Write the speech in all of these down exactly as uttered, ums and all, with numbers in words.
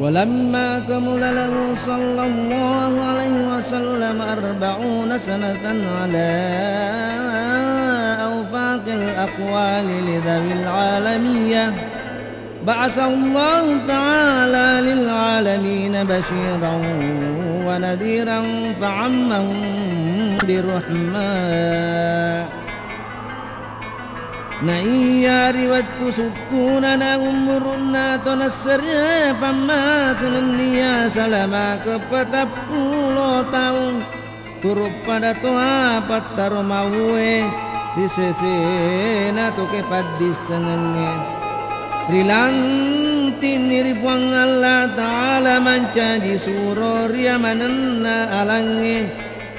ولما كمل له صلى الله عليه وسلم أربعون سنة على أوفق الأقوال لذوي العالمية، بعثه الله تعالى للعالمين بشيرا ونذيرا فعمهم برحمة. Naiya ri wettu sukkunana umuru'na to nasserie pammase nenniya salamake patappulo taung, turu pada toha pattaro mauwe ri sesena to kepaddissengengnge. Rilantinni ri Puang Allah Ta'ala mancaji suro ri yamanenna alangnge.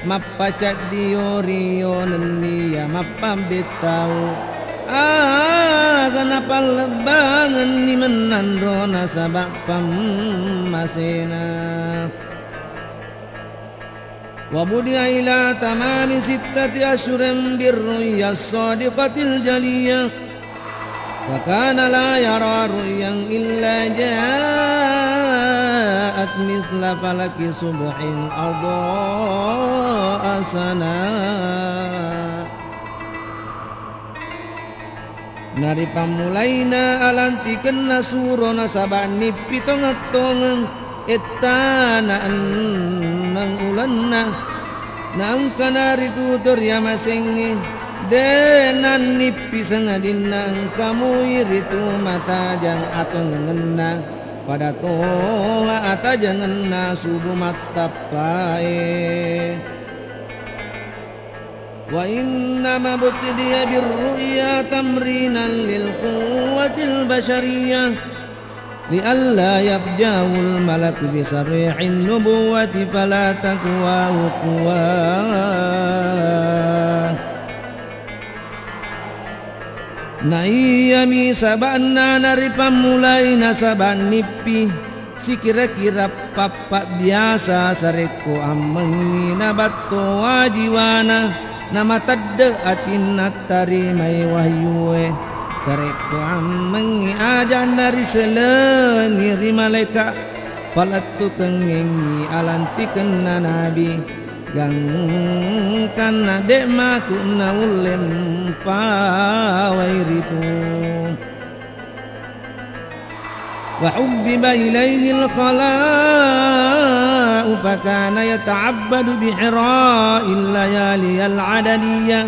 Mappacaddio rio nenniya mappambettau. Aga napallebbangenni mennanro nasaba pammasena. وبدأ إلى تمام ستة أشهر بالرؤيا الصادقة الجلية. وكان لا يرى رؤيا إلا جاءت مثل فلق صبح أضاء سناه. Naripammulaina alantikenna suro nasaba nippi tongeng-tongeng ettana enneng ulenna. Naengkana ritu to riamasengnge, de nannippi sangadinna engka mui ritu matajang atongengenna, pada toha atajangenna subu mattappae. وإنما ابتدئ بالرؤيا تمرينا للقوة البشرية. لئلا يفجأه الملك بصريح النبوة فلا تقواه قواه. Naiyami saba'na naripammulai nasaba nippi sikira-kira pappabbiasa sarekko ammengngi nabattowa jiwana. Namatedde atinna tarimai wahyue. Sarekko ammengngi ajanna riselengi ri malaeka, palettukengngengngi alantikenna nabi, gangkanna de matu naulle mpawai ritu. وحبب إليه الخلاء فكان يتعبد بحراء الليالي العددية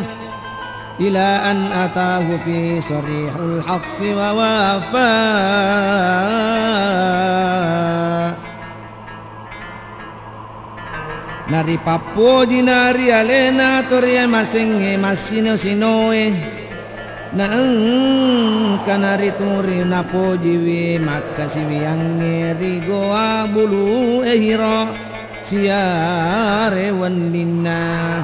إلى أن أتاه فيه صريح الحق ووافى. Naripappojina ri alena to riamasengnge massino-sinoe. Naengkana ritu ri napojiwi makkasiwiyangnge ri Goa Bulu'e Hira siare wenninna.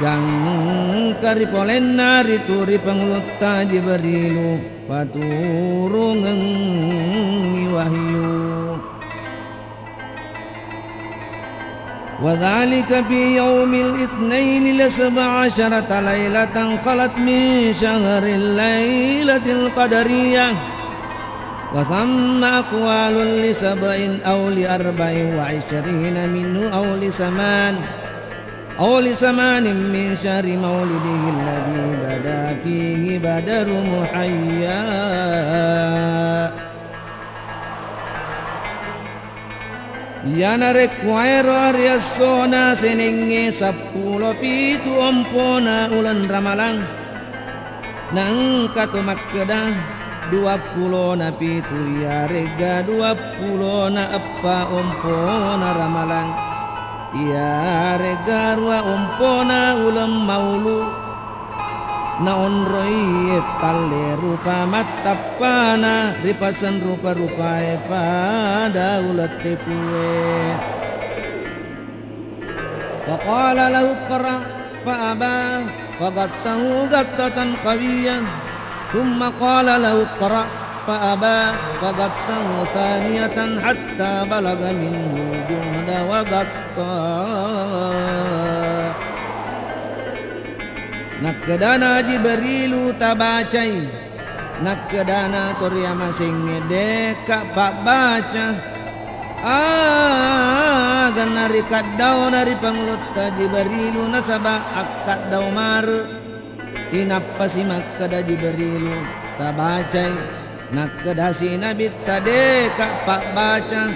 Gangka ripolenna ritu ri Pangulutta Jibrilu paturungengngi wahyu. وذلك في يوم الاثنين لسبع عشرة ليلة خلت من شهر الليلة القدرية. وثم أقوال لسبع أو لأربع وعشرين منه أو لثمان أو لثمان من شهر مولده الذي بدا فيه بدر محيا. Iyana rekkuaero ri essona senengnge seppulo pitu ompona uleng Ramalang, naengka to makkeda duappulona pitu iyaregga duappulona eppa ompona Ramalang, iyaregga arua ompona uleng Maulu. Naonroi talle rupa mattappana ripaseng rupa-rupae pada uleng tepue. وقال له اقرأ فأبى فغطه غطة قوية، ثم قال له اقرأ فأبى فغطه ثانية حتى بلغ منه الجهد وغطى. Nakkedana Jibrilu, tabacai. Nakkedana to riamasengnge, "De'ka pabbaca." Aga narikaddauna ri Pangulutta Jibrilu nasaba akkaddau mare. Inappasi makkeda Jibrilu, "Tabacai." Nakkedasi Nabitta, "De'ka pabbaca."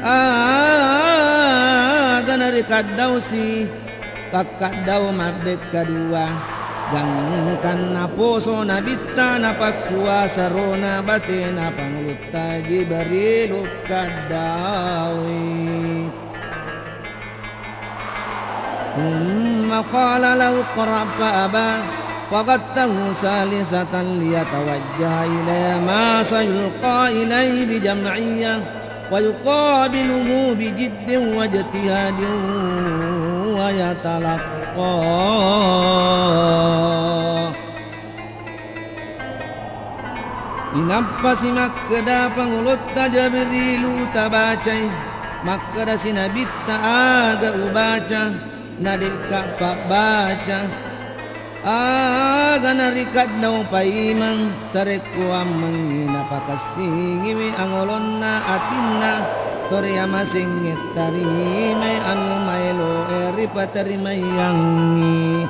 Aga narikaddausi, kakkaddau mabbekka dua. Gangkanna poso Nabitta napakkua sarona batena Pangulutta Jibrilu kaddaui. ثم قال له اقرأ فأبى، فغطه ثالثة ليتوجه إلى ما سيلقى إليه بجمعية، ويقابله بجد واجتهاد ويتلقى. Inappasi makkeda Pangulutta Jibrilu, "Tabacai." Makkedasi Nabitta, "Aga ubaca?" "Na de'ka pabbaca." Aga narikaddau paimeng, sarekkuammengngi napakessingiwi angolonna atinna to riamasengnge tarimai anu maeloe ripaterimaiangngi.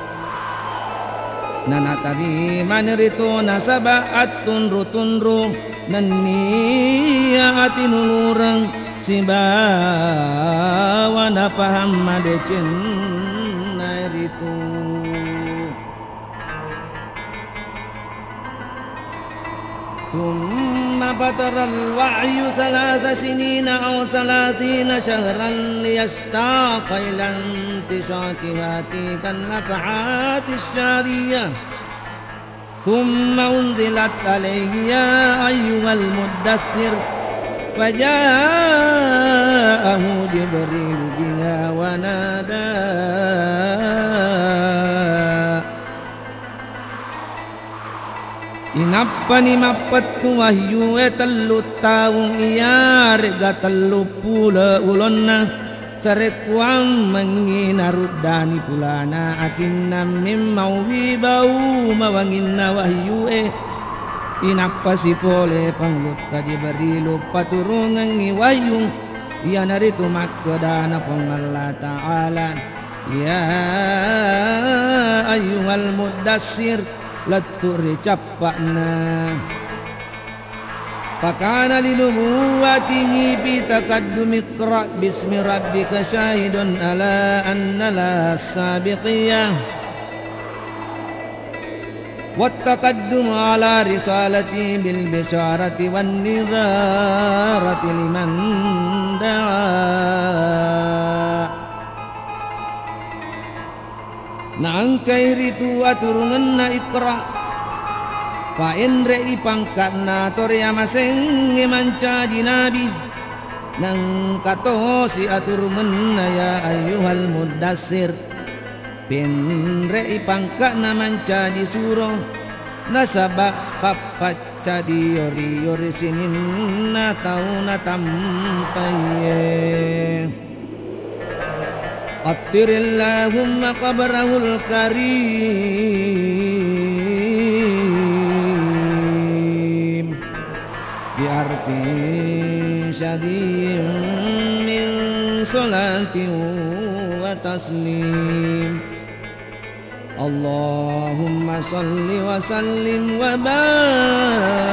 Nanatarimani ritu nasaba attunru-tunru nenniya atinulureng sibawa napahang madecenna ritu. ثم فتر الوحي ثلاث سنين أو ثلاثين شهرا ليشتاق إلى انتشاق هاتيك النفحات الشاذية. ثم أنزلت عليه يا أيها المدثر فجاءه جبريل بها ونادى. Inappani mappettu wahyue tellu taung iyare'ga telluppulo ulonna, sarekkuammengngi naruddani pulana atinna memmauwi bau mawanginna wahyue. Inappasi pole Pangulutta Jibrilu paturungengngi wahyu, iyanaritu makkedana Puang Allah Ta'ala, "Ya ayyuhal muddassir," lettu ri cappa'na. فكان لنبوته في تقدم اقرأ باسم ربك شاهد على أن لها السابقية والتقدم على رسالته بالبشارة والنذارة لمن دعا. Naengkai ritu aturungenna Iqra, paenre'i pangka'na to riamasengnge mancaji nabi. Naengka tosi aturungenna ya ayyuhal muddassir, penre'i pangka'na mancaji suro, nasaba pappacca diyori-yori sininna tau natampaiye. عطر اللهم قبره الكريم بعرف شذي من صلاة وتسليم. اللهم صل وسلم وبارك